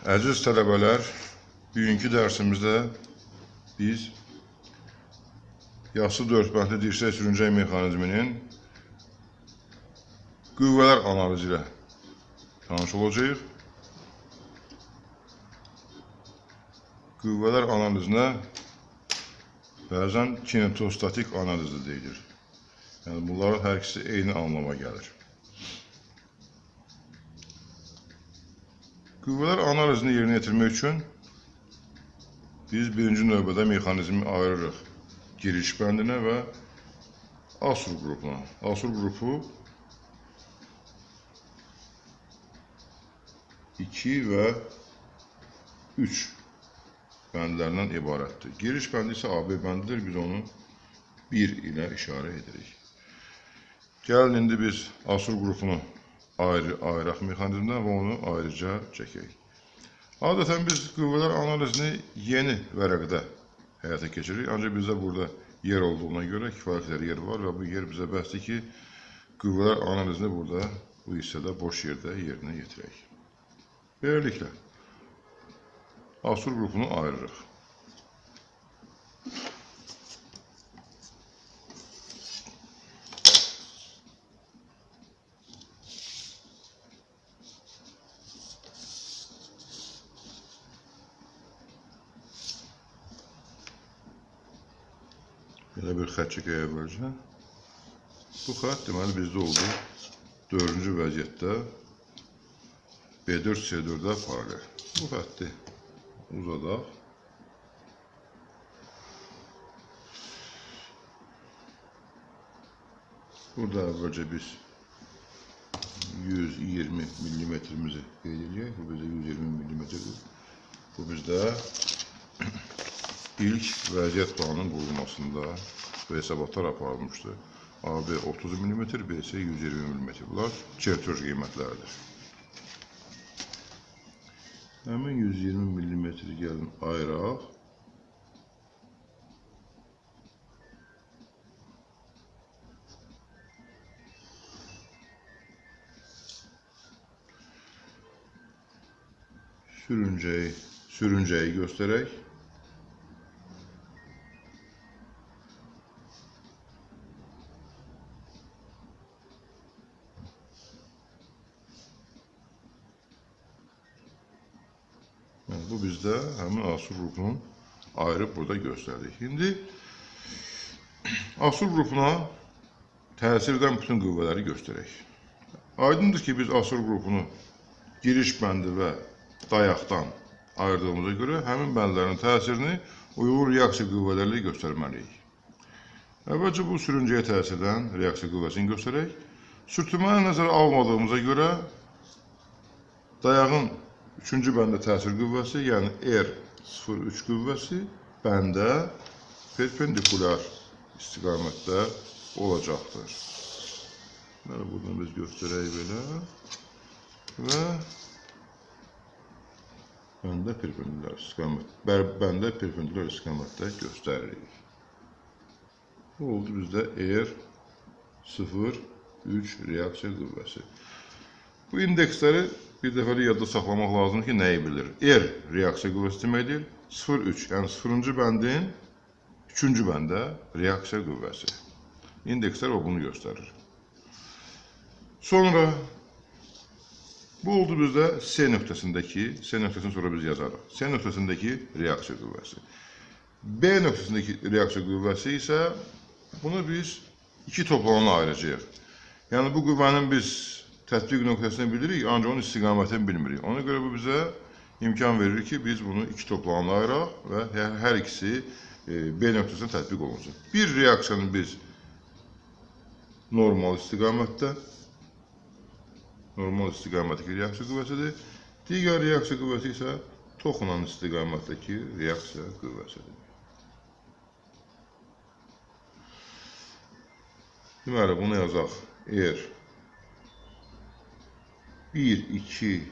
Əziz tələbələr, bugünkü dərsimizdə biz yassı dördbəndli dirsək sürüncək mexanizminin qüvvələr analizi ilə tanış olacağıq. Qüvvələr analizinə bəzən kinetostatik analiz də deyilir. Yəni bunların hər ikisi eyni anlama gəlir. Qüvvələr analizini yerinə yetirmək üçün biz birinci növbədə mexanizmi ayırırıq giriş bəndinə və Asur qrupuna. Asur qrupu 2 və 3 bəndlərindən ibarətdir. Giriş bəndi isə AB bəndidir. Biz onu 1 ilə işarə edirik. Gəlin indi biz Asur qrupunu ayıraq mexanizmdən və onu ayrıca çəkək. Adətən biz qüvvələr analizini yeni vərəqdə həyata keçiririk. Ancaq bizdə burada yer olduğuna görə kifayət qədər yer var və bu yer bizə bəsdir ki, qüvvələr analizini burada bu hissədə boş yerdə yerinə yetirək. Beləliklə, Asur qrupunu ayırırıq. Belə bir xətt çəkək əvvəlcə. Bu xətt deməli bizdə oldu 4-cü vəziyyətdə B4 C4-ə paralel. Bu xətti uzadaq. Burada əvvəlcə biz 120 millimetrimizi qeyd edək. Bu bizdə 120 millimetrdir. Bu bizdə ilk vəziyyət planının qurulmasında və hesabatlar aparılmışdı. AB 30 mm, BC 120 mm. Bunlar çertör qiymətləridir. Həmin 120 mm gəlin ayıraq. Sürüncəyi göstərək. Yəni, bu bizdə həmin Asur qrupunun ayırıb burada göstərdik. İndi Asur qrupuna təsir edən bütün qüvvələri göstərək. Aydındır ki, biz Asur qrupunu giriş bəndi və dayaqdan ayırdığımıza görə həmin bəndlərin təsirini uyğun reaksiya qüvvələri ilə göstərməliyik. Əvvəlcə bu sürüncəyə təsir edən reaksiya qüvvəsini göstərək. Sürtünməni nəzərə almadığımıza görə dayağın üçüncü bəndə təsir qüvvəsi, yəni R03 qüvvəsi bəndə perpendikulyar istiqamətdə olacaqdır. Bəli, buradan biz göstərək belə və bəndə perpendikulyar istiqamətdə göstəririk. Bu oldu bizdə R03 reaksiya qüvvəsi. Bu indeksləri bir dəfəlik yadda saxlamaq lazımdır ki, nəyi bilir? R reaksiya qüvvəsi deməkdir. 0,3, yəni 0-cı bəndin 3-cü bəndə reaksiya qüvvəsi. İndekslər o bunu göstərir. Sonra bu oldu bizdə C nöqtəsindəki, C nöqtəsini sonra biz yazarıq. C nöqtəsindəki reaksiya qüvvəsi. B nöqtəsindəki reaksiya qüvvəsi isə bunu biz iki toplanana ayıracağıq. Yəni bu qüvvənin biz tətbiq nöqtəsini bilirik, ancaq onun istiqamətini bilmirik. Ona görə bu bizə imkan verir ki, biz bunu iki toplanana ayıraq və hər ikisi B nöqtəsinə tətbiq olunsun. Bir reaksiyanı biz normal istiqamətdə, normal istiqamətdəki reaksiya qüvvəsidir. Digər reaksiya qüvvəsi isə toxunan istiqamətdəki reaksiya qüvvəsidir. Deməli, bunu yazaq. R 1, 2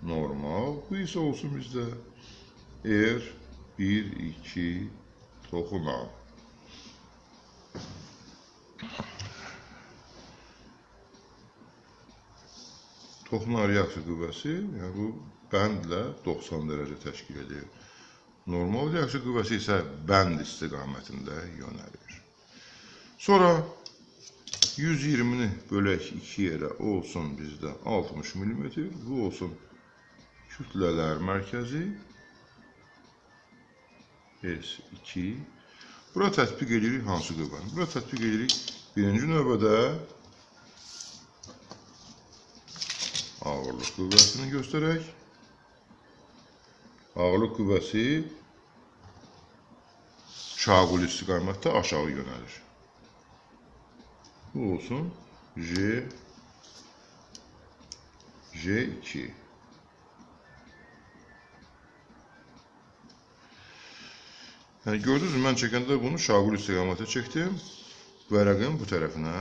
normal. Bu isə olsun bizdə R 1, 2 toxunan. Toxunan reaksiya qüvvəsi, yəni bu Bəndlə 90 dərəcə təşkil edir. Normal reaksiya qüvvəsi isə bənd istiqamətində yönəlir. Sonra 120-ni bölək 2 yerə olsun bizdə 60 mm. Bu olsun kütlələr mərkəzi S2. Bura tətbiq edirik hansı qüvvəni? Bura tətbiq edirik birinci növbədə ağırlıq qüvvəsini göstərək. Ağırlıq qüvvəsi şaquli istiqamətdə aşağı yönəlir. Bu olsun G2. Yəni, gördünüz mü, mən çəkəndə bunu şaquli istiqamətə çəkdim. Vərəqin bu tərəfinə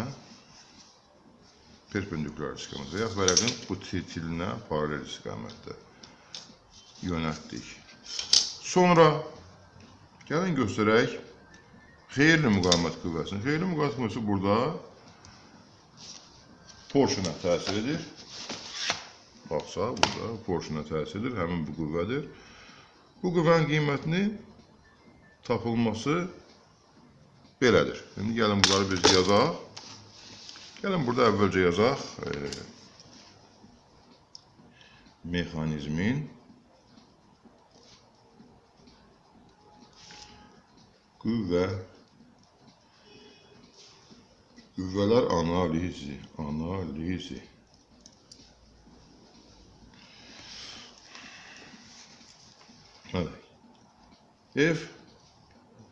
perpendikular istiqamətdə və yaxud vərəqin bu tilinə paralel istiqamətdə yönəltdik. Sonra gəlin göstərək xeyirli müqavimət qüvvəsini. Xeyirli müqavimət qüvvəsi burada porşuna təsir edir. Baxsa, burada porşuna təsir edir. Həmin bu qüvvədir. Bu qüvvənin qiymətini tapılması belədir. İndi gəlin bunları biz yazaq. Gəlin burada əvvəlcə yazaq. Mexanizmin qüvvələr analizi. F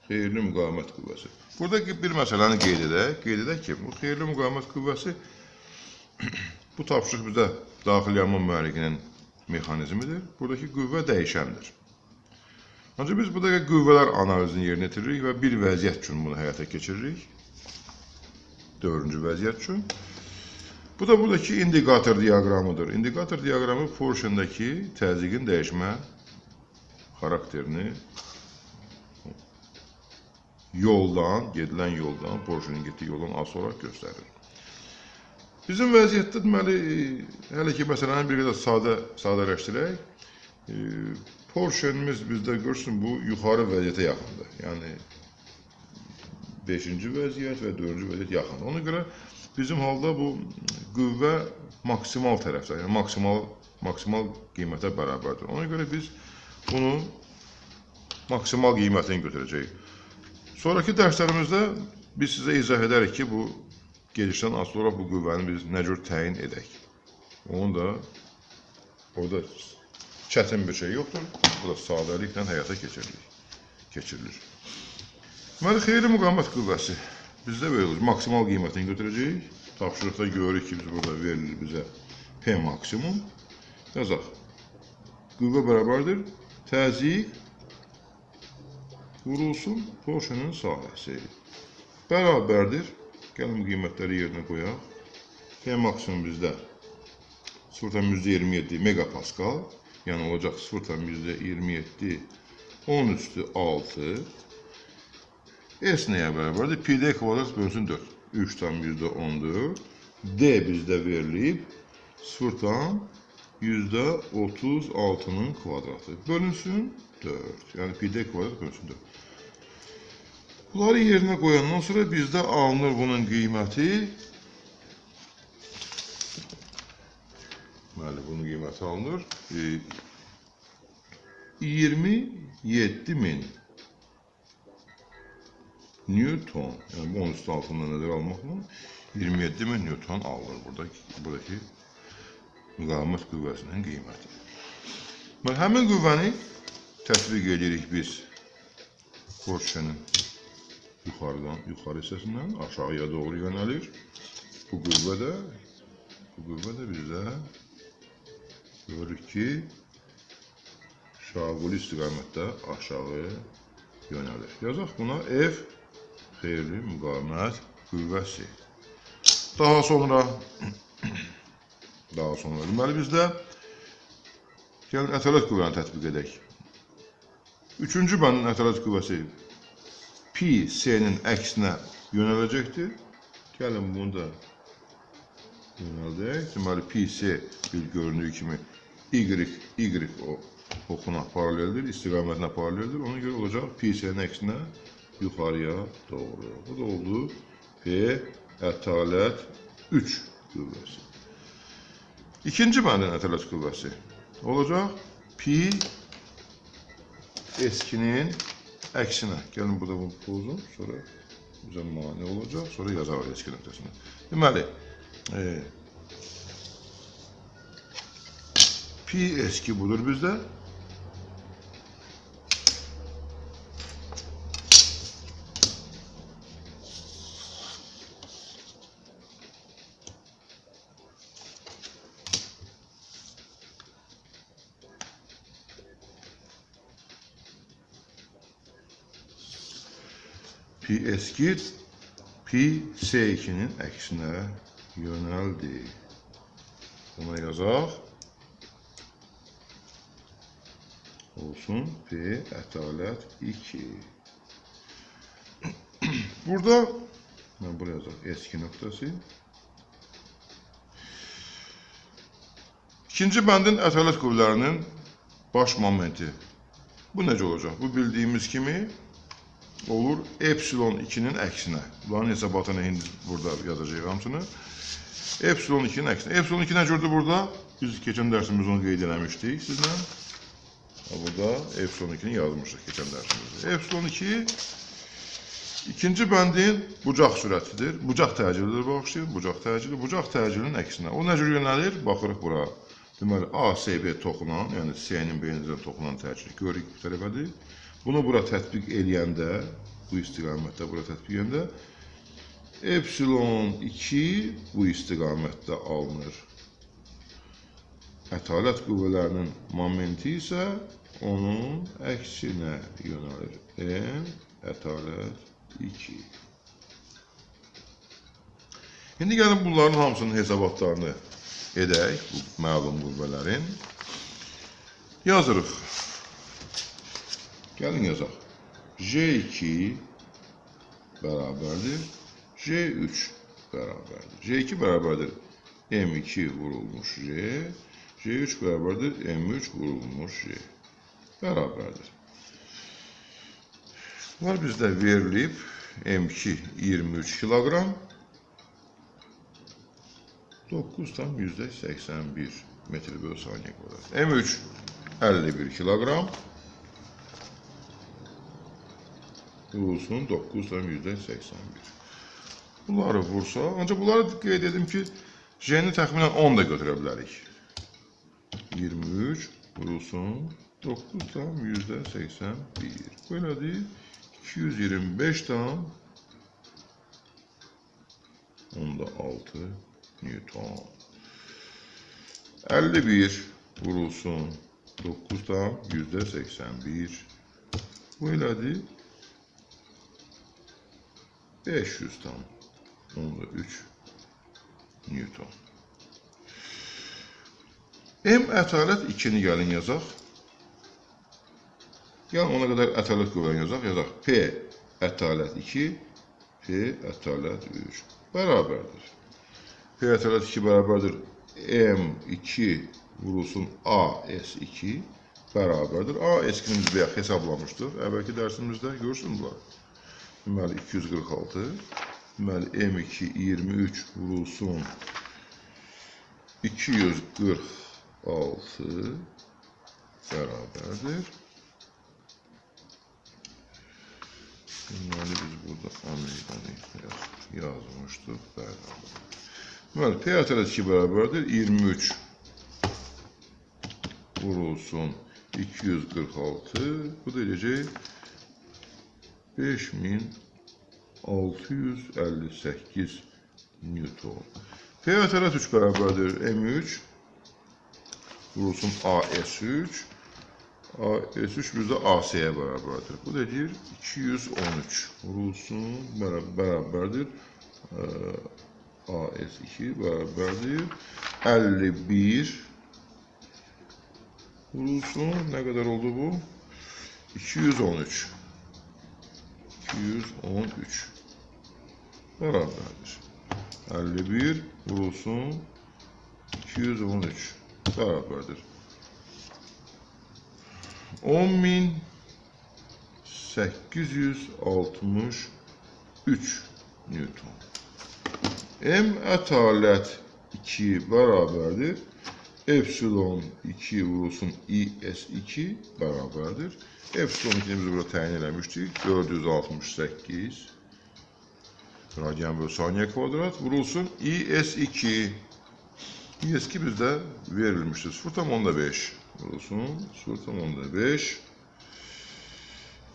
xeyirli müqavimət qüvvəsi. Burada bir məsələni qeyd edək. Qeyd edək ki, bu xeyirli müqavimət qüvvəsi bu tapşırıq bizdə daxili yanma mühərrikinin mexanizmidir. Buradakı qüvvə dəyişəndir. Ancaq biz bu dəqiqə qüvvələr analizini yerinə yetiririk və bir vəziyyət üçün bunu həyata keçiririk. Dördüncü vəziyyət üçün. Bu da buradakı indikator diaqramıdır. İndikator diaqramı porşendəki təzyiqin dəyişmə xarakterini yoldan, gedilən yoldan, porşenin getdiyi yoldan asılı olaraq göstərir. Bizim vəziyyətdə deməli, hələ ki məsələni bir qədər sadələşdirək. Porşenimiz bizdə görürsün, bu yuxarı vəziyyətə yaxındır. Yəni, 5-ci vəziyyət və 4-cü vəziyyət yaxındır. Ona görə bizim halda bu qüvvə maksimal tərəfdə, yəni maksimal qiymətə bərabərdir. Ona görə biz bunu maksimal qiymətini götürəcəyik. Sonraki dərslərimizdə biz sizə izah edərik ki, bu gedişdən asılı olaraq bu qüvvəni biz nə cür təyin edək. Onu da orada çətin bir şey yoxdur. Bu da sadəliklə həyata keçirilir. Deməli, xeyirli müqavimət qüvvəsi bizdə belə olur. Maksimal qiymətini götürəcəyik. Tapşırıqda görürük ki, biz burada verilir bizə P maksimum. Yazaq. Qüvvə bərabərdir. Təzyiq vurulsun porşenin sahəsi. Bərabərdir. Gəlin qiymətləri yerinə qoyaq. P maksimum bizdə 0,27 megapaskal. Yəni olacaq 0,27 10 üstü 6. S nəyə bərabərdir? Pi D kvadrat bölünsün 4. 3,14. D bizdə verilib 0,36-nın kvadratı. Bölünsün 4. Yəni pi D kvadrat bölünsün 4. Bunları yerinə qoyandan sonra bizdə alınır bunun qiyməti. Deməli, bunun qiyməti alınır. 27.000 Newton. Yəni, bu 10 üstü altından nəzərə almaqla 27.000 Newton alınır buradakı müqavimət qüvvəsinin qiyməti. Həmin qüvvəni tətbiq edirik biz porşenin yuxarı hissəsindən aşağıya doğru yönəlir. Bu qüvvə də bizdə görürük ki, şaquli istiqamətdə aşağı yönəlir. Yazaq buna F xeyirli müqavimət qüvvəsi. Daha sonra deməli bizdə gəlin ətələt qüvvəni tətbiq edək. Üçüncü bəndin ətələt qüvvəsi pi C-nin əksinə yönələcəkdir. Gəlin bunu da yönəldək. Deməli, pi C bir göründüyü kimi Y oxuna paraleldir, istiqamətinə paraleldir. Ona görə olacaq pi S-nin əksinə yuxarıya doğru. Bu da oldu P ətalət 3 qüvvəsi. İkinci bəndin ətalət qüvvəsi olacaq pi S2-nin əksinə. Gəlin burada bunu pozum, sonra bizə mane olacaq, sonra yazarıq S2 nöqtəsini. Deməli, pi S2 budur bizdə. Pi S2 pi S2-nin əksinə yönəldi. Buna yazaq. Olsun P ətalət 2. Burada mən buraya yazaq S2 nöqtəsi. İkinci bəndin ətalət qüvvələrinin baş momenti. Bu necə olacaq? Bu bildiyimiz kimi olur epsilon 2-nin əksinə. Bunların hesabatını indi burada yazacağıq hamısını. Epsilon 2-nin əksinə. Epsilon 2 nə cürdür burada? Biz keçən dərsimizdə onu qeyd eləmişdik sizlə. Burada epsilon 2-ni yazmışıq keçən dərsimizdə. Epsilon 2 ikinci bəndin bucaq sürətidir. Bucaq təcilidir, bağışlayın. Bucaq təcili. Bucaq təcilinin əksinə. O nə cür yönəlir? Baxırıq bura. Deməli, A, S, B toxunan, yəni S-nin B-nin üzərinə toxunan təcil. Görürük bu tərəfədir. Bunu bura tətbiq eləyəndə, bu istiqamətdə bura tətbiq eləyəndə, epsilon 2 bu istiqamətdə alınır. Ətalət qüvvələrinin momenti isə onun əksinə yönəlir. M ətalət 2. İndi gəlin bunların hamısının hesabatlarını edək, bu məlum qüvvələrin. Yazırıq. Gəlin yazaq. J2 bərabərdir. J3 bərabərdir. J2 bərabərdir M2 vurulmuş J. J3 bərabərdir M3 vurulmuş J. Bərabərdir. Bunlar bizdə verilib. M2 23 kiloqram. 9,81 metr bölü saniyə kvadrat. M3 51 kiloqram. Vurulsun 9,81. Bunları vursa, ancaq bunları qeyd edim ki, J-ni təxminən 10 da götürə bilərik. 23 vurulsun 9,81. Belədir 225,6 Newton. 51 vurulsun 9,81. Bu elədir 500,3 Newton. M ətalət 2-ni gəlin yazaq. Gəlin ona qədər ətalət qüvvəni yazaq. Yazaq P ətalət 2, P ətalət 3 bərabərdir. P ətalət 2 bərabərdir M2 vurulsun AS2 bərabərdir. AS2-ni biz bayaq hesablamışdıq. Əvvəlki dərsimizdə görürsün bunlar. Deməli 246. Deməli M2 23 vurulsun 246 bərabərdir. Deməli biz burada Amerikanı yazmışdıq. Bərabər. Deməli P ətalət 2 bərabərdir 23 vurulsun 246. Bu da eləyəcək 5658 Newton. P ətalət 3 bərabərdir M3 vurulsun AS3. AS3 bizdə AC-yə bərabərdir. Bu da deyir 213 vurulsun bərabərdir AS2 bərabərdir 51 vurulsun. Nə qədər oldu bu? 213. 213 bərabərdir. 51 vurulsun 213 bərabərdir. 10.863 Newton. M ətalət 2 bərabərdir. Epsilon 2 vurulsun IS2 bərabərdir. Epsilon 2-ni biz burada təyin eləmişdik. 468 radian bölü saniyə kvadrat vurulsun IS2. IS2 bizdə verilmişdir. 0,5 vurulsun 0,5.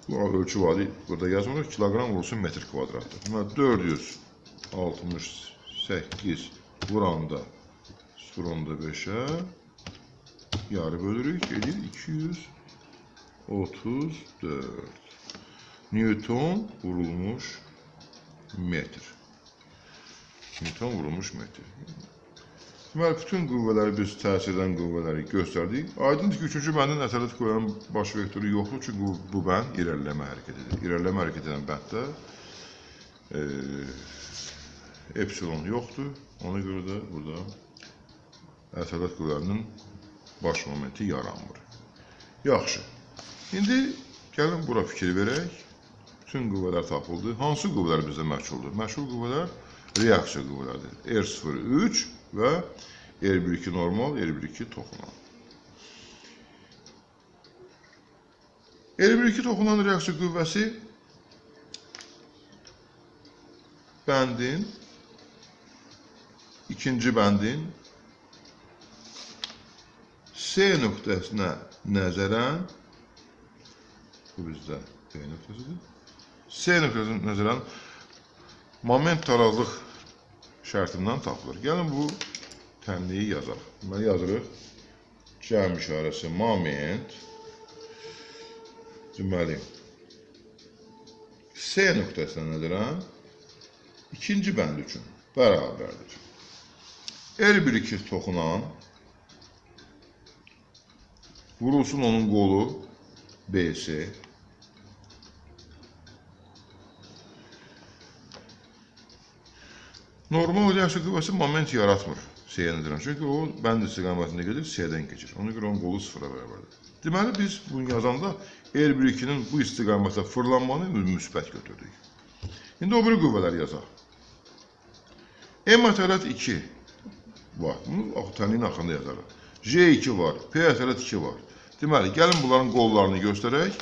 Bu ölçü var, burada yazmırıq. Kiloqram vurulsun metr kvadratdır. Deməli, 468 vuranda 0,5-ə yarı bölürük, edir 234 Newton vurulmuş metr. Newton vurulmuş metr. Deməli, bütün qüvvələri biz təsir edən qüvvələri göstərdik. Aydındır ki, üçüncü bəndin ətalət qüvvələrinin baş vektoru yoxdur, çünki bu bənd irəliləmə hərəkət edir. İrəliləmə hərəkət edən bənddə epsilon yoxdur. Ona görə də burada ətalət qüvvələrinin baş momenti yaranmır. Yaxşı. İndi gəlin bura fikir verək. Bütün qüvvələr tapıldı. Hansı qüvvələr bizdə məchuldur? Məchul qüvvələr reaksiya qüvvələrdir. R03 və R12 normal, R12 toxunan. R12 toxunan reaksiya qüvvəsi bəndin, ikinci bəndin C nöqtəsinə nəzərən, bu bizdə B nöqtəsidir, C nöqtəsinə nəzərən moment tarazlıq şərtindən tapılır. Gəlin bu tənliyi yazaq. Deməli, yazırıq. Cəm işarəsi moment. Deməli, C nöqtəsinə nəzərən ikinci bənd üçün bərabərdir. R12 toxunan vurulsun onun qolu BC. Normal reaksiya qüvvəsi moment yaratmır C-yə nəzərən. Çünki o bənd istiqamətində gedir, C-dən keçir. Ona görə onun qolu sıfıra bərabərdir. Deməli, biz bunu yazanda R12-nin bu istiqamətə fırlanmanı müsbət götürdük. İndi o biri qüvvələri yazaq. M ətalət 2 var. Bunu tənliyin axırında yazarıq. J2 var, P ətalət 2 var. Deməli, gəlin bunların qollarını göstərək.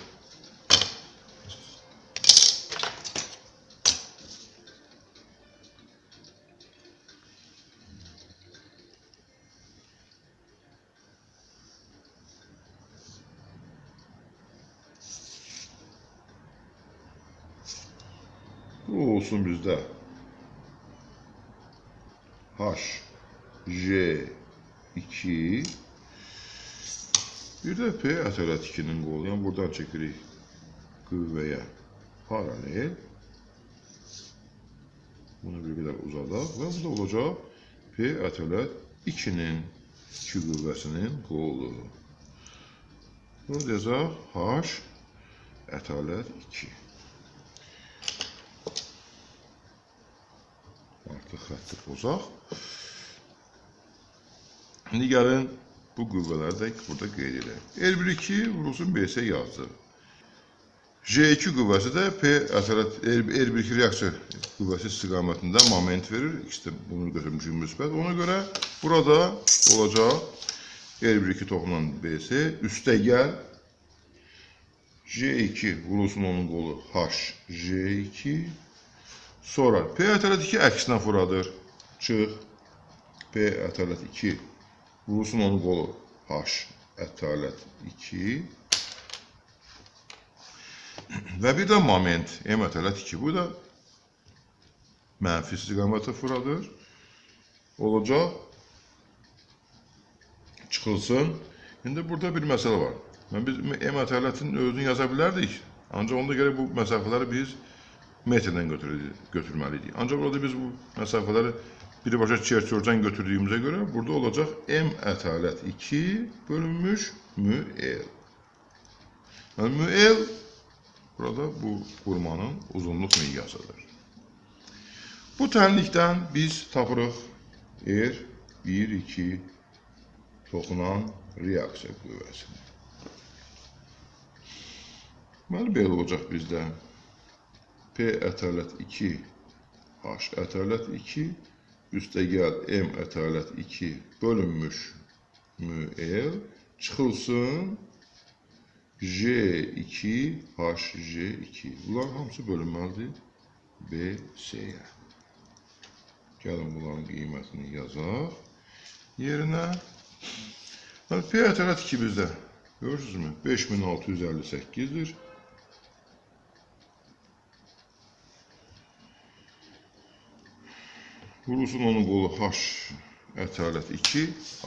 Bu olsun bizdə H, J, 2, bir də P ətalət 2-nin qolu, yəni buradan çəkirik qüvvəyə paralel. Bunu bir qədər uzadaq və bu da olacaq P ətalət 2-nin, 2 qüvvəsinin qolu. Bunu deyəcək H ətalət 2. Artıq xətti pozaq. İndi gəlin bu qüvvələri də burada qeyd edək. R12 vurulsun BC yazdı. J2 qüvvəsi də P ətalət R12 reaksiya qüvvəsi istiqamətində moment verir. İkisi də bunu götürmüşük müsbət. Ona görə burada olacaq R12 toxunan BC üstə gəl J2 vurulsun onun qolu H J2. Sonra P ətalət 2 əksinə furadır. Çıx. P ətalət 2 vurulsun onun qolu H ətalət 2. Və bir də moment M ətalət 2. Bu da mənfi istiqamətə furadır. Olacaq. Çıxılsın. İndi burada bir məsələ var. Biz M ətalətin özünü yaza bilərdik. Ancaq onda görə bu məsafələri biz metrdən götürməliydik. Ancaq burada biz bu məsafələri birbaşa çerçovdan götürdüyümüzə görə burada olacaq M ətalət 2 bölünmüş ML. Yəni ML burada bu qurmanın uzunluq miqyasıdır. Bu tənlikdən biz tapırıq R 1, 2 toxunan reaksiya qüvvəsini. Deməli, belə olacaq bizdə. P ətalət 2, H ətalət 2, üstə gəl M ətalət 2 bölünmüş ML çıxılsın J2, HJ2. Bunların hamısı bölünməlidir BC-yə. Gəlin bunların qiymətini yazaq yerinə. P ətalət 2 bizdə görürsünüzmü? 5658-dir. Vurulsun onun qolu H ətalət 2.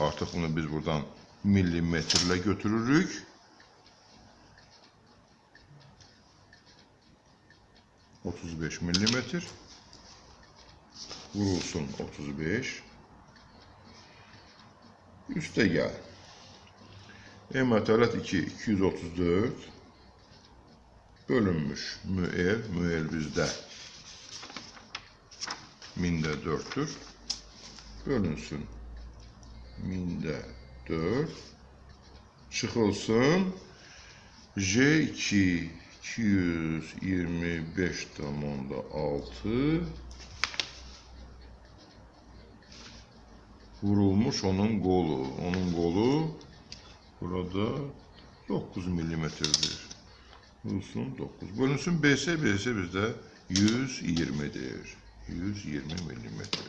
Artıq bunu biz buradan millimetrlə götürürük. 35 millimetr. Vurulsun 35. Üstə gəl. M ətalət 2, 234 bölünmüş ML. ML bizdə 1004-dür. Bölünsün 1004. Çıxılsın J2 225,6 vurulmuş onun qolu. Onun qolu burada 9 millimetrdir. Vurulsun 9. Bölünsün BC. BC bizdə 120-dir. 120 millimetr.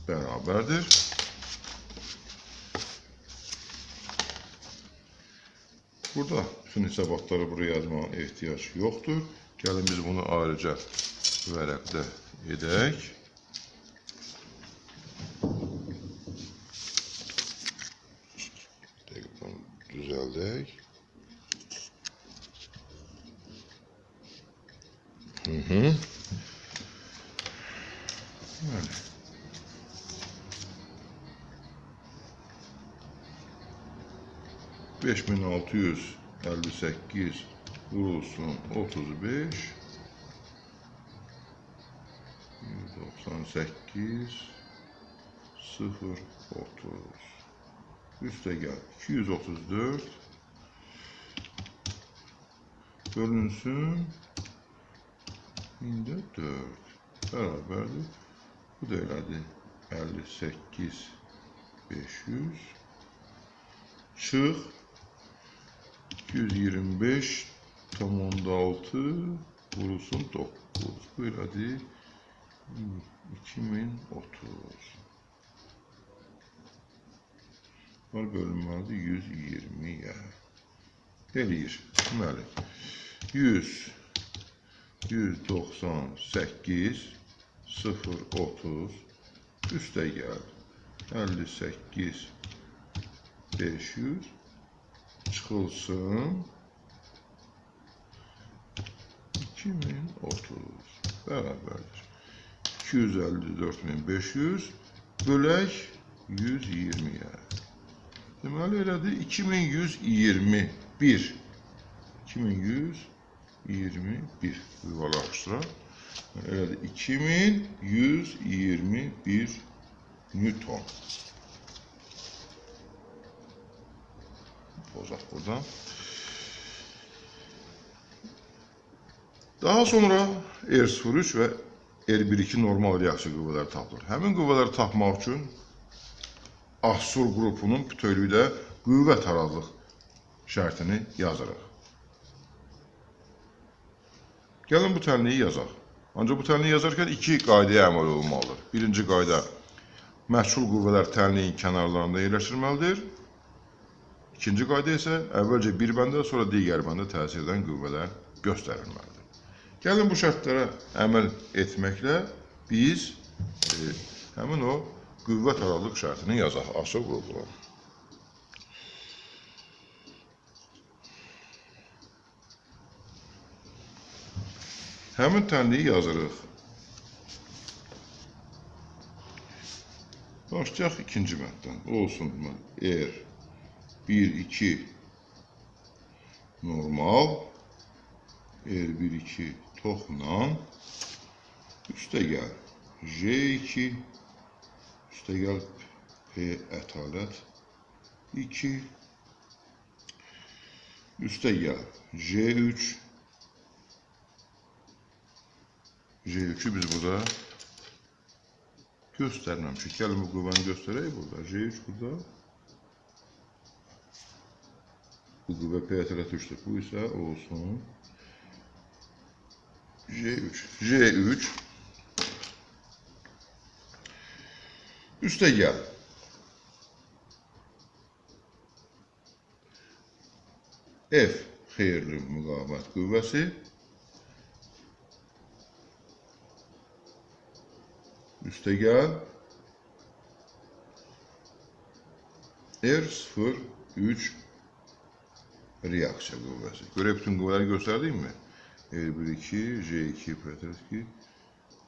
Bərabərdir. Burada bütün hesabatları buraya yazmağa ehtiyac yoxdur. Gəlin biz bunu ayrıca vərəqdə edək. Dəqiqdən düzəldək. Bəli. 5658 vurulsun 35 198 0 30 üstə gəl 234 bölünsün 1004 bərabərdir. Bu da elədir 58 500 çıx 225,6 vurulsun 9. Bu elədir 2030. Var bölünməlidir 120-yə. Eləyir. Deməli, 100, 198, 0, 30, üstə gəl 58, 500, çıxılsın 2030 bərabərdir. 254.500 bölək 120-yə. Deməli, elədir 2121. 2121 yuvarlaqlaşdıraq. Elədir 2121 Newton. Pozaq buradan. Daha sonra R03 və R12 normal reaksiya qüvvələri tapılır. Həmin qüvvələri tapmaq üçün Assur qrupunun bütövlükdə qüvvə tarazlıq şərtini yazırıq. Gəlin bu tənliyi yazaq. Ancaq bu tənliyi yazarkən iki qaydaya əməl olunmalıdır. Birinci qayda, məhsul qüvvələr tənliyin kənarlarında yerləşdirilməlidir. İkinci qayda isə əvvəlcə bir bəndə, sonra digər bəndə təsir edən qüvvələr göstərilməlidir. Gəlin bu şərtlərə əməl etməklə biz həmin o qüvvə tarazlıq şərtini yazaq Assur qrupuna. Həmin tənliyi yazırıq. Başlayaq ikinci bənddən. Olsun R 1, 2 normal, R1, 2 toxla, üstə gəl J2, üstə gəl P ətalət 2. Üstə gəl J3. J3-ü biz burada göstərməmişik. Gəlin bu qüvvəni göstərək burada. J3 burada. Bu qüvvə P ətələt 3-dür. Bu isə olsun J3. J3. Üstə gəl. F xeyirli müqavimət qüvvəsi. Üstə gəl. R03 reaksiya qüvvəsi. Görək bütün qüvvələri göstərdikmi? R1-2, J2, P2.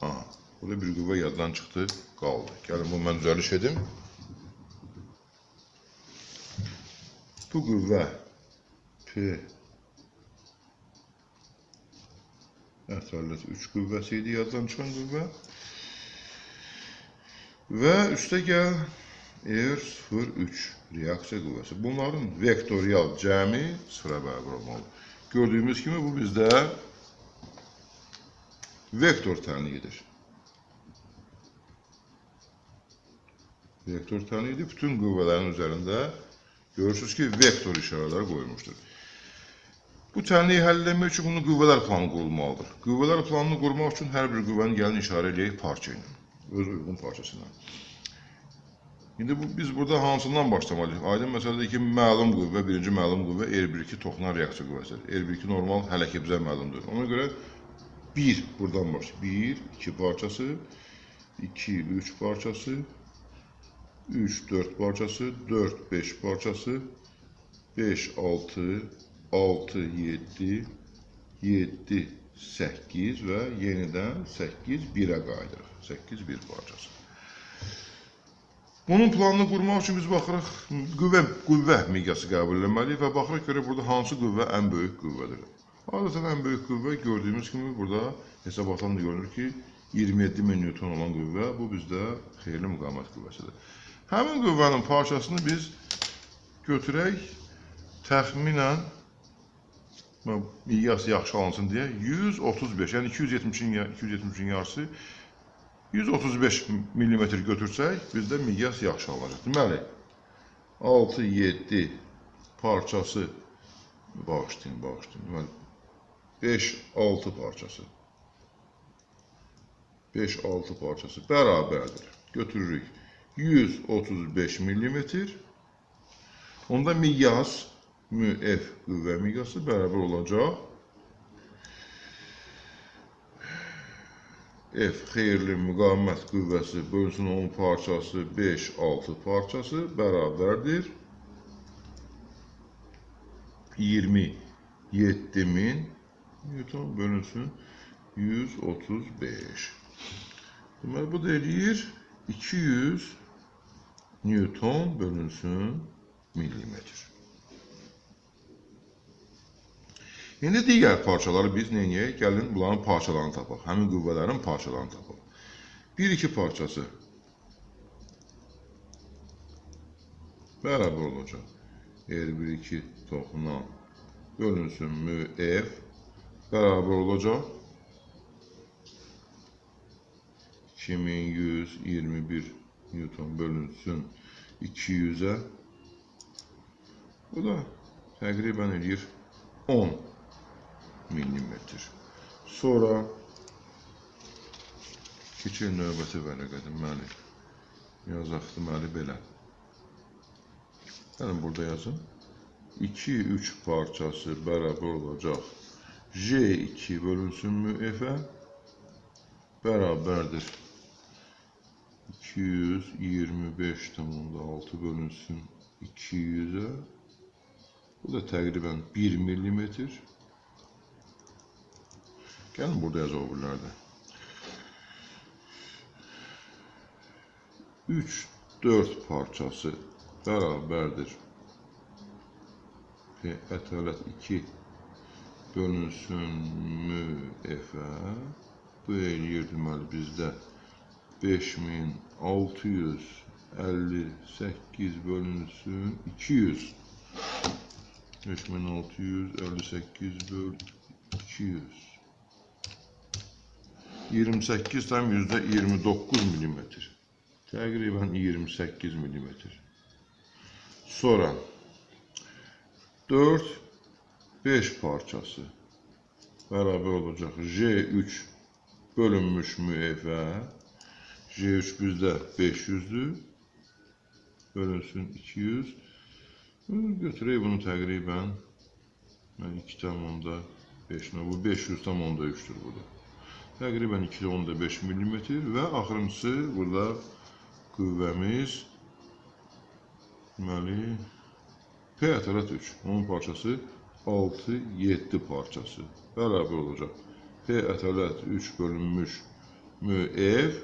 Aha, burada bir qüvvə yaddan çıxdı, qaldı. Gəlin, bunu mən düzəliş edim. Bu qüvvə P ətələt 3 qüvvəsi idi, yaddan çıxan qüvvə. Və üstə gəl R03 reaksiya qüvvəsi. Bunların vektorial cəmi sıfıra bərabər olmalıdır. Gördüyümüz kimi bu bizdə vektor tənliyidir. Vektor tənliyidir. Bütün qüvvələrin üzərində görürsünüz ki, vektor işarələri qoyulmuşdur. Bu tənliyi həll etmək üçün bunun qüvvələr planı qurulmalıdır. Qüvvələr planını qurmaq üçün hər bir qüvvəni gəlin işarə eləyək parça ilə, öz uyğun parçası ilə. İndi biz burada hansından başlamalıyıq? Aydın məsələdir ki, məlum qüvvə, birinci məlum qüvvə R1-2 toxunan reaksiya qüvvəsidir. R1-2 normal hələ ki bizə məlumdur. Ona görə 1 buradan başlayır. 1, 2 parçası, 2, 3 parçası, 3, 4 parçası, 4, 5 parçası, 5, 6, 6, 7, 7, 8 və yenidən 8, 1-ə qayıdırıq. 8, 1 parçası. Bunun planını qurmaq üçün biz baxırıq, qüvvə miqyası qəbul etməliyik və baxırıq görək burada hansı qüvvə ən böyük qüvvədir. Adətən ən böyük qüvvə gördüyümüz kimi burada hesabatdan da görünür ki, 27.000 Newton olan qüvvə, bu bizdə xeyirli müqavimət qüvvəsidir. Həmin qüvvənin parçasını biz götürək, təxminən miqyas yaxşı alınsın deyə 135, yəni 273-ün yarısı 135 millimetr götürsək, bizdə miqyas yaxşı alınacaq. Deməli, 6, 7 parçası, bağışlayın, deməli, 5, 6 parçası, 5, 6 parçası bərabərdir. Götürürük 135 millimetr. Onda miqyas, F qüvvə miqyası bərabər olacaq. F xeyirli müqavimət qüvvəsi bölünsün 10 parçası 5, 6 parçası bərabərdir. 27.000 Newton bölünsün 135. Deməli, bu da eləyir 200 Newton bölünsün millimetr. İndi digər parçaları biz nə edək? Gəlin bunların parçalarını tapaq. Həmin qüvvələrin parçalarını tapaq. 1-2 parçası bərabər olacaq. R1-2 toxunan bölünsün MF bərabər olacaq. 2121 Newton bölünsün 200-ə. Bu da təqribən eləyir 10 millimetr. Sonra keçir növbəti vərəqə, deməli, yazaq, deməli, belə. Gəlin, burada yazın. 2, 3 parçası bərabər olacaq. J2 bölünsün MF-ə bərabərdir. 225,6 bölünsün 200-ə. Bu da təqribən 1 millimetr. Gəlin, burada yazaq o birilərdə. 3, 4 parçası bərabərdir. P ətələt 2 bölünsün MF-ə. Bu eləyir, deməli, bizdə 5658 bölünsün 200. 5658 böl 200. 28,29 millimetr. Təqribən 28 millimetr. Sonra 4, 5 parçası bərabər olacaq J3 bölünmüş müefe. J3 bizdə 500-dür. Bölünsün 200. Götürək bunu təqribən 2,5. Bu 500,3-dür burada. Təqribən 2,5 millimetr və axırıncısı burada qüvvəmiz deməli P ətələt 3. Onun parçası 6, 7 parçası bərabər olacaq. P ətələt 3 bölünmüş MF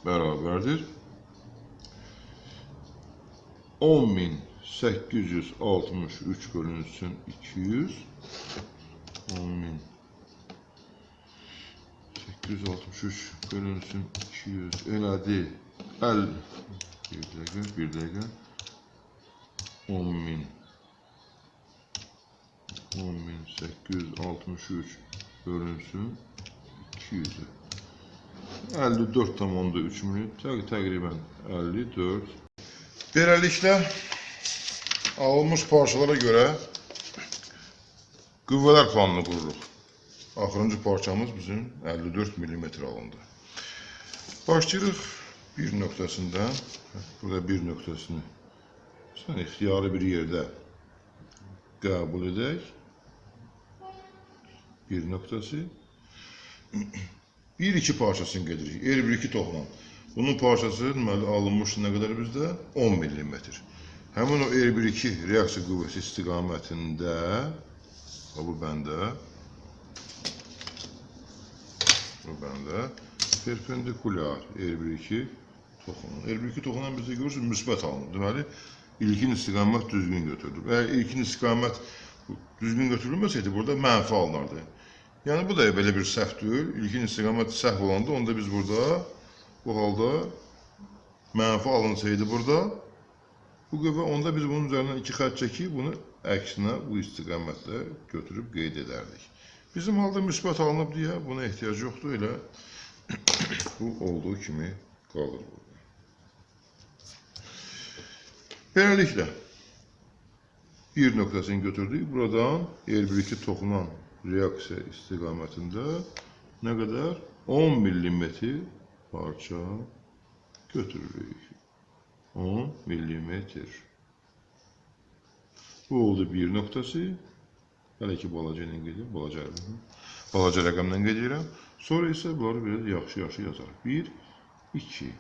bərabərdir. 10.863 bölünsün 200. 10.863 bölünsün 200 elədi. 50. Bir dəqiqə, bir dəqiqə. 10.863 bölünsün 200-ə. 54,3 millimetr, təqribən 54. Beləliklə, alınmış parçalara görə qüvvələr planını qururuq. Axırıncı parçamız bizim 54 millimetr alındı. Başlayırıq bir nöqtəsindən. Burada bir nöqtəsini sən ixtiyari bir yerdə qəbul edək. Bir nöqtəsi. 1-2 parçasını gedirik. R1-2 toxunan. Bunun parçası deməli alınmış nə qədər bizdə? 10 millimetr. Həmin o R1-2 reaksiya qüvvəsi istiqamətində, bu bəndə perpendikulyar R1-2 toxunan. R1-2 toxunan bizdə görürsünüz müsbət alınır. Deməli, ilkin istiqamət düzgün götürülür. Əgər ilkin istiqamət düzgün götürülməsəydi, burada mənfi alınardı. Yəni, bu da belə bir səhv deyil. İlkin istiqamət səhv olanda, onda biz burada bu halda mənfi alınsaydı burada, bu qüvvə, onda biz bunun üzərindən iki xətt çəkib, bunu əksinə bu istiqamətlə götürüb qeyd edərdik. Bizim halda müsbət alınıb deyə buna ehtiyac yoxdur, elə bu olduğu kimi qalır burada. Beləliklə, bir nöqtəsini götürdük. Buradan R1-2 toxunan reaksiya istiqamətində nə qədər? 10 millimetr parça götürürük. 10 millimetr. Bu oldu bir nöqtəsi. Hələ ki, balaca ilə gedirəm, balaca rəqəmlə gedirəm. Sonra isə bunları biraz yaxşı-yaxşı yazarıq. 1, 2.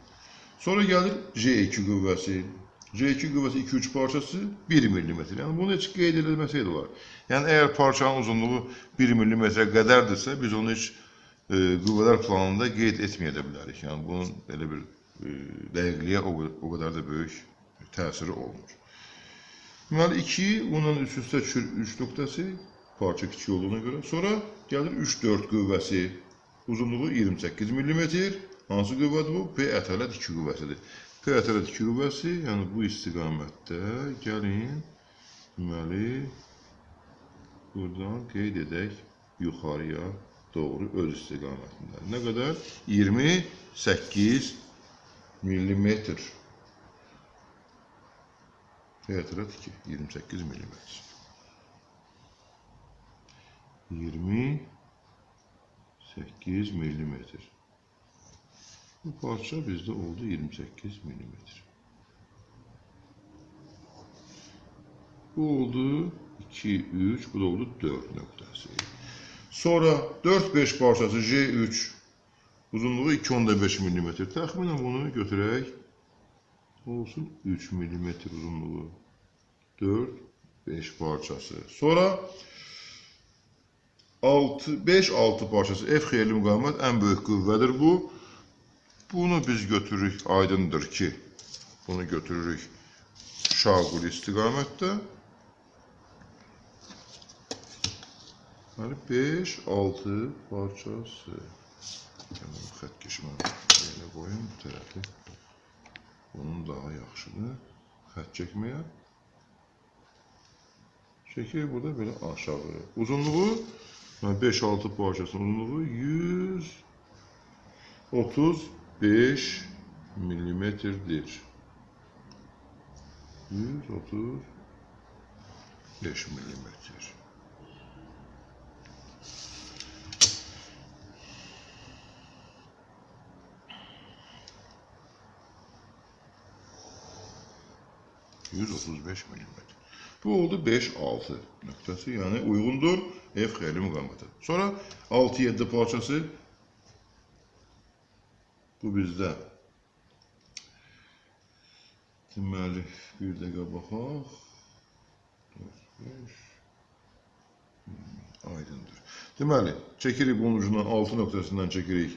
Sonra gəlir J2 qüvvəsi. J2 qüvvəsi 2-3 parçası 1 millimetr. Yəni, bunu heç qeyd edilməsəydi olar. Yəni, əgər parçanın uzunluğu 1 millimetrə qədərdirsə, biz onu heç qüvvələr planında qeyd etməyə də bilərik. Yəni, bunun belə bir dəqiqliyə o qədər də böyük təsiri olmur. Deməli, 2, bundan üst-üstə düşür 3 nöqtəsi, parça kiçik olduğuna görə. Sonra gəlir 3-4 qüvvəsi, uzunluğu 28 millimetr. Hansı qüvvədir bu? P ətələt 2 qüvvəsidir. P ətələt 2 qüvvəsi, yəni bu istiqamətdə gəlin, deməli, buradan qeyd edək yuxarıya doğru öz istiqamətində. Nə qədər? 28 millimetr. P ətələt 2, 28 millimetr. 28 millimetr. Bu parça bizdə oldu 28 millimetr. Bu oldu 2, 3, bu da oldu 4 nöqtəsi. Sonra 4-5 parçası J3 uzunluğu 2,5 millimetr. Təxminən bunu götürək. Olsun 3 millimetr uzunluğu. 4-5 parçası. Sonra 5-6 parçası F xeyirli müqavimət ən böyük qüvvədir bu. Bunu biz götürürük, aydındır ki, bunu götürürük şaquli istiqamətdə. Yəni 5-6 parçası. Yəni, bu xətt keçmə belə qoyum bu tərəfi. Bunun daha yaxşıdır xətt çəkməyə. Çəkirik burada belə aşağı. Uzunluğu, 5-6 parçasının uzunluğu 135 millimetrdir. 135 millimetr. ...135 millimetr. Bu oldu 5-6 nöqtəsi, yəni uyğundur F xeyirli müqavimətə. Sonra 6-7 parçası, bu bizdə. Deməli, bir dəqiqə baxaq. 4, 5, aydındır. Deməli, çəkirik bunun ucundan 6 nöqtəsindən çəkirik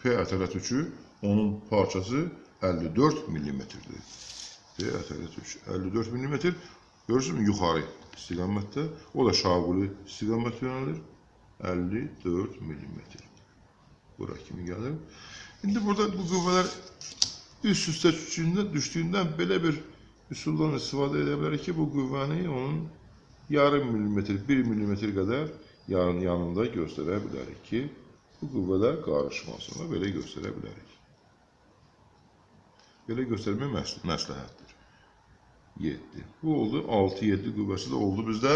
P ətələt 3-ü, onun parçası 54 millimetrdir. P ətələt 3, 54 millimetr. Görürsünüzmü, yuxarı istiqamətdə, o da şaquli istiqamət yönəlir, 54 millimetr. Bura kimi gəlir. İndi burada bu qüvvələr üst-üstə düşdüyündən belə bir üsuldan istifadə edə bilərik ki, bu qüvvəni onun yarım millimetr, 1 millimetr qədər yanında göstərə bilərik ki, bu qüvvələr qarışmasın və belə göstərə bilərik. Belə göstərmək məsləhətdir. 7. Bu oldu 6-7 qüvvəsi də oldu bizdə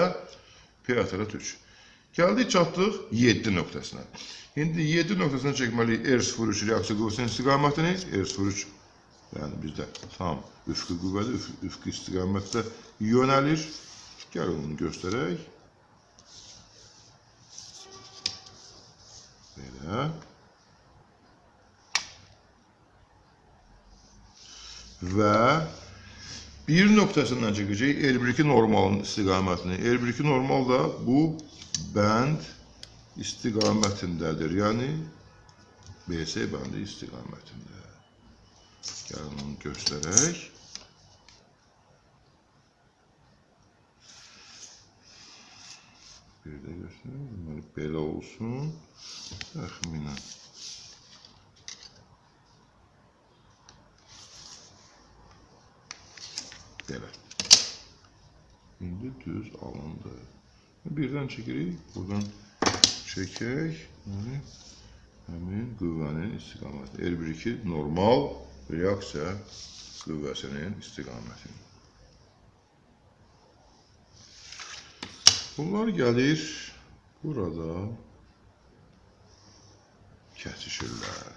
P ətələt 3. Gəldik, çatdıq 7 nöqtəsinə. İndi 7 nöqtəsinə çəkməliyik R03 reaksiya qüvvəsinin istiqamətini. R03, yəni bizdə tam üfqi qüvvədir, üfqi istiqamətdə yönəlir. Gəlin onu göstərək. Belə. Və 1 nöqtəsindən çəkəcəyik R1-2 normalın istiqamətini. R1-2 normal da bu bənd istiqamətindədir. Yəni BC bəndi istiqamətində. Gəlin onu göstərək. Bir də göstərək. Deməli, belə olsun. Təxminən. Belə. İndi düz alındı. Birdən çəkirik, buradan çəkək. Yəni, həmin qüvvənin istiqaməti. R1-2 normal reaksiya qüvvəsinin istiqamətini. Bunlar gəlir burada kəsişirlər.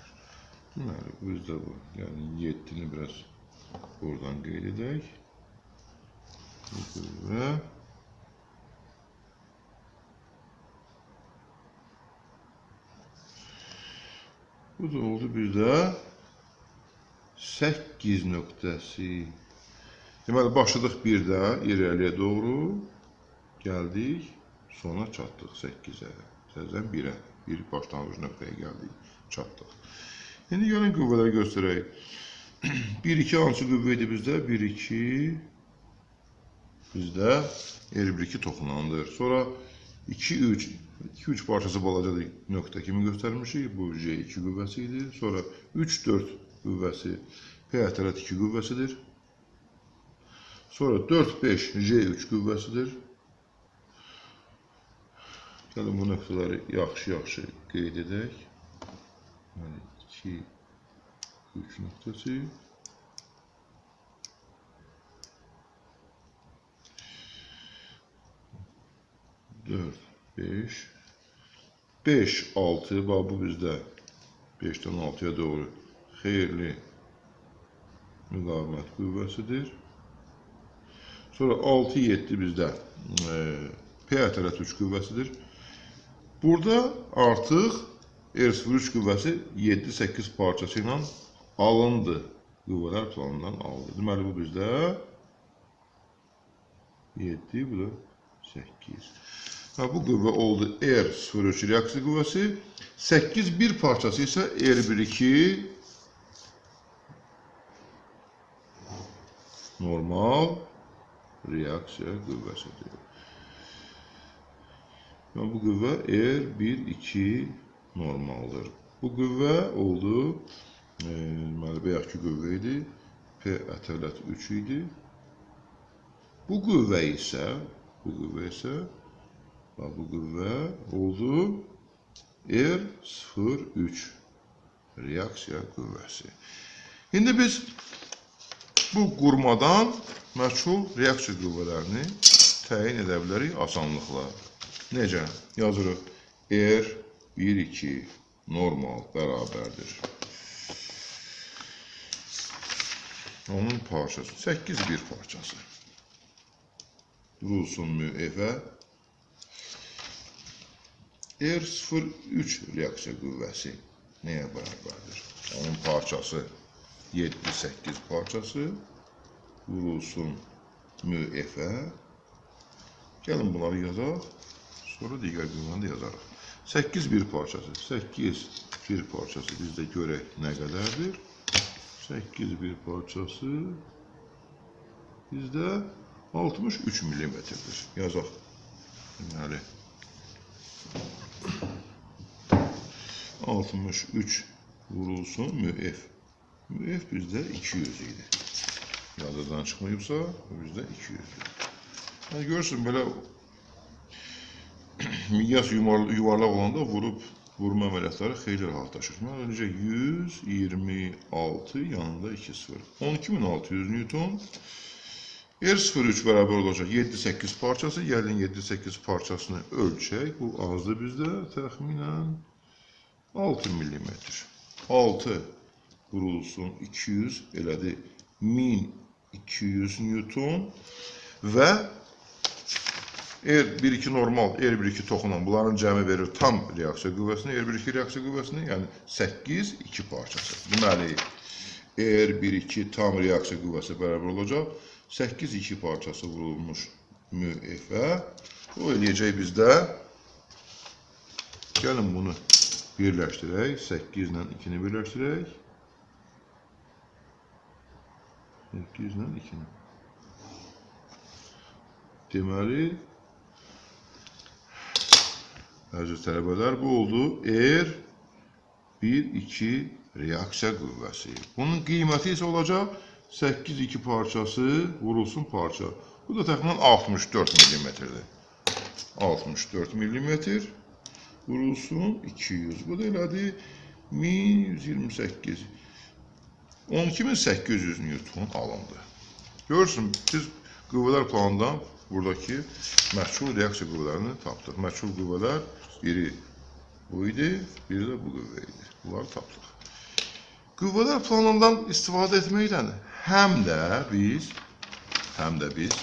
Deməli, bizdə bu. Yəni, 7-ni biraz buradan qeyd edək. Bu qüvvə. Bu da oldu bizdə 8 nöqtəsi. Deməli, başladıq 1-də irəliyə doğru. Gəldik, sona çatdıq 8-ə. Təzədən 1-ə, bir başlanğıc nöqtəyə gəldik, çatdıq. İndi gəlin qüvvələri göstərək. 1-2 hansı qüvvə idi bizdə? 1-2 bizdə R1-2 toxunandır. Sonra 2-3, 2-3 parçası balaca nöqtə kimi göstərmişik. Bu J2 qüvvəsi idi. Sonra 3-4 qüvvəsi P ətələt 2 qüvvəsidir. Sonra 4-5 J3 qüvvəsidir. Gəlin bu nöqtələri yaxşı-yaxşı qeyd edək. Yəni 2, 3 nöqtəsi. 4, 5, 5, 6, bax bu bizdə 5-dən 6-ya doğru xeyirli müqavimət qüvvəsidir. Sonra 6, 7 bizdə P ətələt 3 qüvvəsidir. Burada artıq R03 qüvvəsi 7-8 parçası ilə alındı. Qüvvələr planından alındı. Deməli, bu bizdə 7, bu da 8. Bu qüvvə oldu R03 reaksiya qüvvəsi. 8-1 parçası isə R1-2 normal reaksiya qüvvəsidir. Bu qüvvə R1-2 normaldır. Bu qüvvə oldu, deməli, bayaqki qüvvə idi, P ətələt 3 idi. Bu qüvvə isə, Bu qüvvə isə bu qüvvə oldu R03 reaksiya qüvvəsi. İndi biz bu qurmadan məchul reaksiya qüvvələrini təyin edə bilərik asanlıqla. Necə? Yazırıq. R12 normal bərabərdir. Onun parçası 8 bir parçası. Vurulsun mü F-ə. R03 reaksiya qüvvəsi nəyə bərabərdir? Onun parçası 7-8 parçası vurulsun mü F-ə. Gəlin bunları yazaq. Sonra digər qüvvəni də yazarıq. 8 bir parçası. 8 bir parçası bizdə görək nə qədərdir? 8 bir parçası bizdə 63 millimetrdir. Yazaq. Deməli, 63 vurulsun mü F. Mü F bizdə 200 idi. Yaddan çıxmayıbsa, bizdə 200-dür. Yəni, görürsün, belə miqyas yuvarlaq olanda vurub vurma əməliyyatları xeyli rahatlaşır. Mən necə 126 yanında 2 0. 12600 Newton. R03 bərabər olacaq 7-8 parçası. Gəlin 7-8 parçasını ölçək. Bu azdır bizdə təxminən 6 millimetr. 6 vurulsun 200 elədi 1200 Newton və R12 normal, R12 toxunan bunların cəmi verir tam reaksiya qüvvəsini, R12 reaksiya qüvvəsini, yəni 8 2 parçası. Deməli, R12 tam reaksiya qüvvəsi bərabər olacaq. 8 2 parçası vurulmuş mü F-ə. O eləyəcək bizdə. Gəlin bunu birləşdirək. 8 ilə 2-ni birləşdirək. 8 ilə 2-ni. Deməli, əziz tələbələr, bu oldu R12 reaksiya qüvvəsi. Bunun qiyməti isə olacaq 8 2 parçası vurulsun parça. Bu da təxminən 64 millimetrdir. 64 millimetr vurulsun 200. Bu da elədi 1128. 12800 Newton alındı. Görürsün, biz qüvvələr planından buradakı məchul reaksiya qüvvələrini tapdıq. Məchul qüvvələr biri bu idi, biri də bu qüvvə idi. Bunları tapdıq. Qüvvələr planından istifadə etməklə həm də biz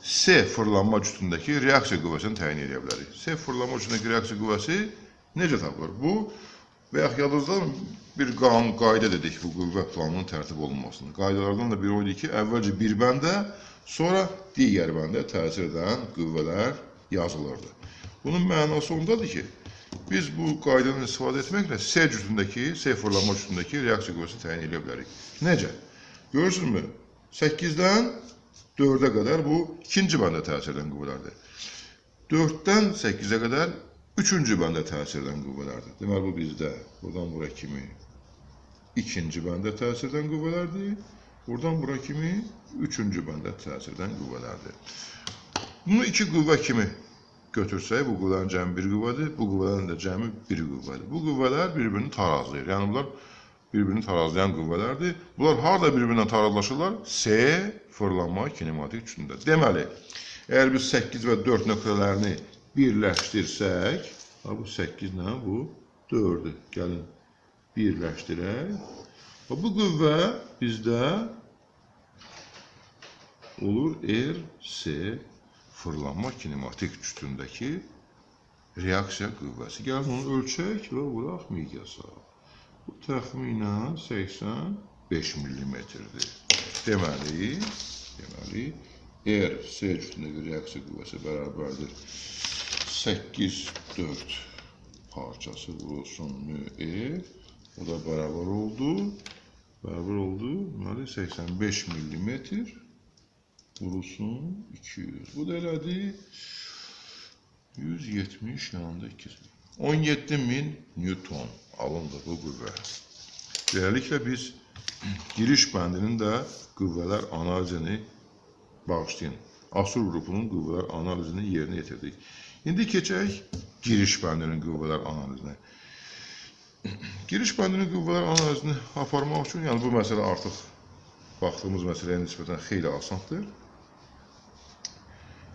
C fırlanma cütündəki reaksiya qüvvəsini təyin edə bilərik. C fırlanma cütündəki reaksiya qüvvəsi necə tapılır? Bu və yaxud yadınızdan bir qanun, qayda dedik bu qüvvə planının tərtib olunmasını. Qaydalardan da biri o idi ki, əvvəlcə bir bəndə, sonra digər bəndə təsir edən qüvvələr yazılırdı. Bunun mənası ondadır ki, biz bu qaydadan istifadə etməklə C cütündəki, C fırlanma cütündəki reaksiya qüvvəsini təyin edə bilərik. Necə? Görürsünüzmü? 8-dən 4-ə qədər bu ikinci bəndə təsir edən qüvvələrdir. 4-dən 8-ə qədər üçüncü bəndə təsir edən qüvvələrdir. Deməli, bu bizdə buradan bura kimi ikinci bəndə təsir edən qüvvələrdir. Buradan bura kimi üçüncü bəndə təsir edən qüvvələrdir. Bunu iki qüvvə kimi götürsək, bu qüvvələrin cəmi bir qüvvədir, bu qüvvələrin də cəmi bir qüvvədir. Bu qüvvələr bir-birini tarazlayır. Yəni, bunlar bir-birini tarazlayan qüvvələrdir. Bunlar harada bir-birindən tarazlaşırlar? C fırlanma kinematik cütündə. Deməli, əgər biz 8 və 4 nöqtələrini birləşdirsək, bu 8 ilə bu 4-ü gəlin birləşdirək. Bu qüvvə bizdə olur RC fırlanma kinematik cütündəki reaksiya qüvvəsi. Gəlin onu ölçək və vuraq miqyasa. Bu təxminən 85 millimetrdir. Deməli, RC cütündəki reaksiya qüvvəsi bərabərdir 8, 4 parçası vurulsun mü F. O da bərabər oldu. Bərabər oldu. Deməli, 85 millimetr vurulsun 200. Bu da elədi 170 yanında 200. 17000 Newton alındı bu qüvvə. Beləliklə biz giriş bəndinin də qüvvələr analizini bağışlayın. Asur qrupunun qüvvələr analizini yerinə yetirdik. İndi keçək giriş bəndinin qüvvələr analizinə. Giriş bəndinin qüvvələr analizini aparmaq üçün, yəni bu məsələ artıq baxdığımız məsələyə nisbətən xeyli asandır.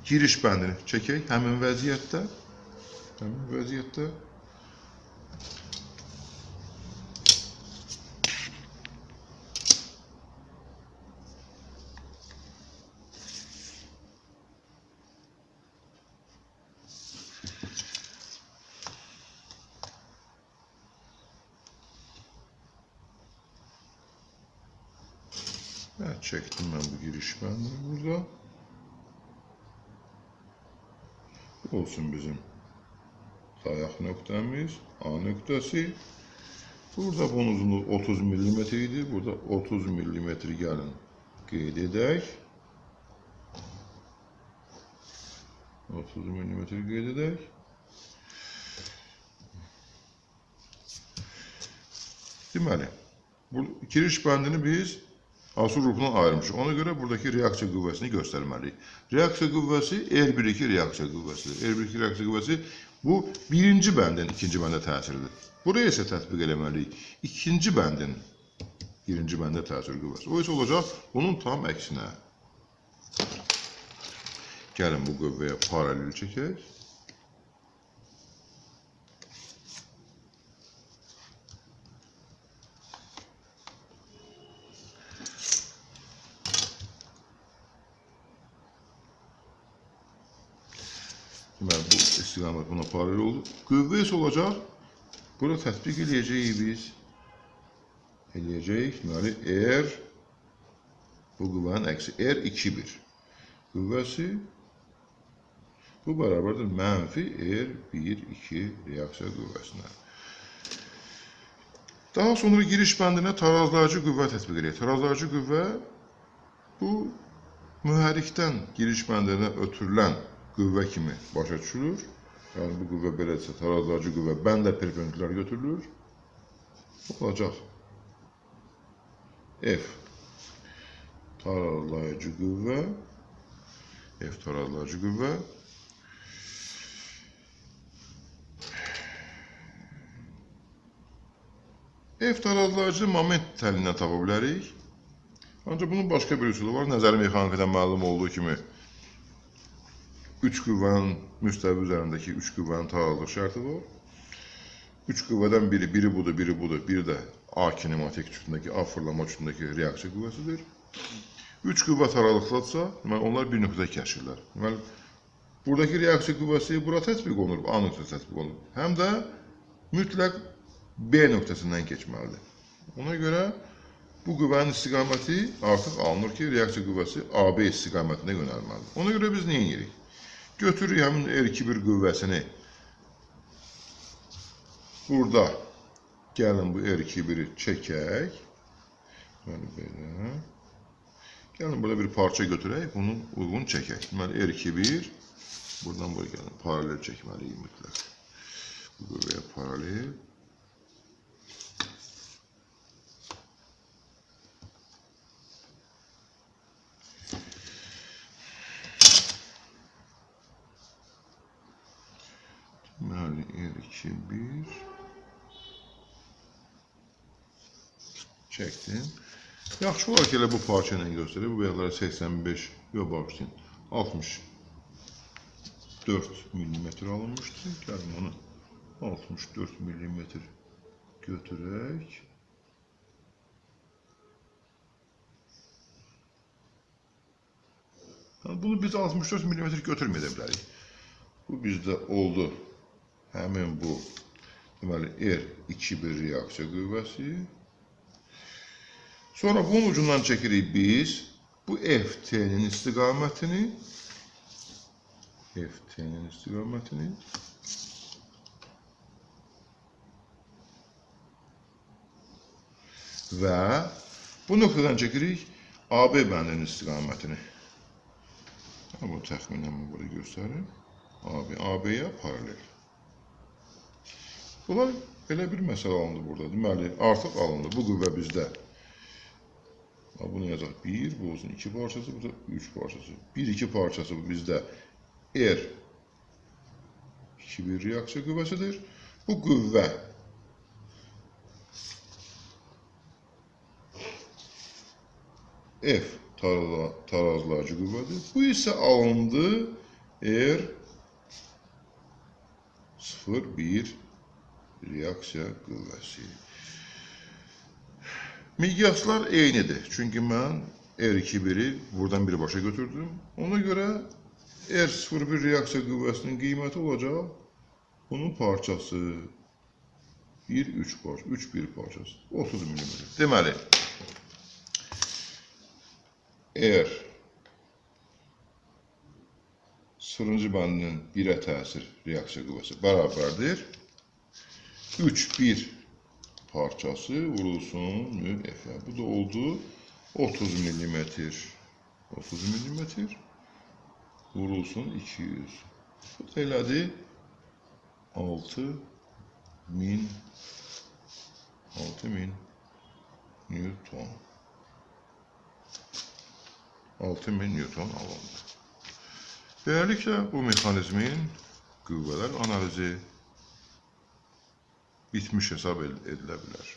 Giriş bəndini çəkək həmin vəziyyətdə. Həmin vəziyyətdə. Evet, çektim ben bu giriş bəndini burada. Bu olsun bizim dayaq nöqtəmiz, A nöqtəsi. Burada bunun uzunluğu 30 mm idi. Burada 30 mm gəlin qeyd edək. 30 mm qeyd edək. Deməli, bu giriş bəndini biz Asur qrupundan ayırmışıq. Ona görə buradakı reaksiya qüvvəsini göstərməliyik. Reaksiya qüvvəsi R1-2 reaksiya qüvvəsidir. R1-2 reaksiya qüvvəsi bu birinci bəndin ikinci bəndə təsiridir. Buraya isə tətbiq eləməliyik. İkinci bəndin birinci bəndə təsir qüvvəsi. O isə olacaq bunun tam əksinə. Gəlin bu qüvvəyə paralel çəkək. Deməli, bu istiqamət buna paralel oldu. Qüvvə isə olacaq. Burada tətbiq eləyəcəyik biz. Eləyəcəyik. Deməli, R bu qüvvənin əksi. R2-1 qüvvəsi bu bərabərdir mənfi R1-2 reaksiya qüvvəsinə. Daha sonra giriş bəndinə tarazlayıcı qüvvə tətbiq eləyək. Tarazlayıcı qüvvə bu mühərrikdən giriş bəndinə ötürülən qüvvə kimi başa düşülür. Yəni bu qüvvə belədirsə, tarazlayıcı qüvvə bəndə perpendikulyar götürülür. Olacaq F tarazlayıcı qüvvə, F tarazlayıcı qüvvə F tarazlayıcı moment təlindən tapa bilərik. Ancaq bunun başqa bir üsulu var. Nəzəri mexanikadan məlum olduğu kimi üç qüvvənin müstəvi üzərindəki üç qüvvənin tarazlıq şərti var. Üç qüvvədən biri, biri budur, biri budur, biri də A kinematik cütündəki, A fırlanma cütündəki reaksiya qüvvəsidir. Üç qüvvə tarazlıqdadırsa, deməli, onlar bir nöqtədə kəsirlər. Deməli, buradakı reaksiya qüvvəsi bura tətbiq olunur, A nöqtəsi tətbiq olunur. Həm də mütləq B nöqtəsindən keçməlidir. Ona görə bu qüvvənin istiqaməti artıq alınır ki, reaksiya qüvvəsi AB istiqamətinə yönəlməlidir. Ona görə biz nə edirik? Götürürük həmin R2-1 qüvvəsini. Burada gəlin bu R2-1-i çəkək. Deməli, belə. Gəlin burada bir parça götürək, bunu uyğun çəkək. Deməli, R2-1, buradan buraya gəlin, paralel çəkməliyik mütləq. Bu qüvvəyə paralel. Deməli, R2-1 çəkdim. Yaxşı olar ki, elə bu parça ilə göstərir. Bu bəyəqlərə 85, yox, bağışlayın, 64 millimetr alınmışdı. Gəlin onu 64 millimetr götürək. Yəni, bunu biz 64 millimetr götürməyə də bilərik. Bu bizdə oldu. Həmin bu, deməli, R2-1 reaksiya qüvvəsi. Sonra bunun ucundan çəkirik biz bu FT-nin istiqamətini. FT-nin istiqamətini. Və bu nöqtədən çəkirik AB bəndinin istiqamətini. Bu təxminən mən burada göstərim. AB-yə paralel. Bunlar belə bir məsələ alındı burada. Deməli, artıq alındı. Bu qüvvə bizdə Bunu yazacaq 1, bu olsun 2 parçası, bu da 3 parçası. 1, 2 parçası bu bizdə R 2, 1 reaksiya qüvvəsidir. Bu qüvvə F tarazlayıcı qüvvədir. Bu isə alındı R 0, 1 reaksiya qüvvəsi. Miqyaslar eynidir. Çünki mən R2-1-i buradan birbaşa götürdüm. Ona görə R01 reaksiya qüvvəsinin qiyməti olacaq. Bunun parçası 1, 3 parça, 3, 1 parçası 30 mm. Deməli, R 0-cı bəndinin 1-ə təsir reaksiya qüvvəsi bərabərdir. 3, 1 parçası vurulsun nü F. Bu da oldu 30 mm. 30 mm vurulsun 200. Bu da elədi 6000 Newton. 6000 Newton alındı. Beləliklə bu mexanizmin qüvvələr analizi bitmiş hesab edilə bilər.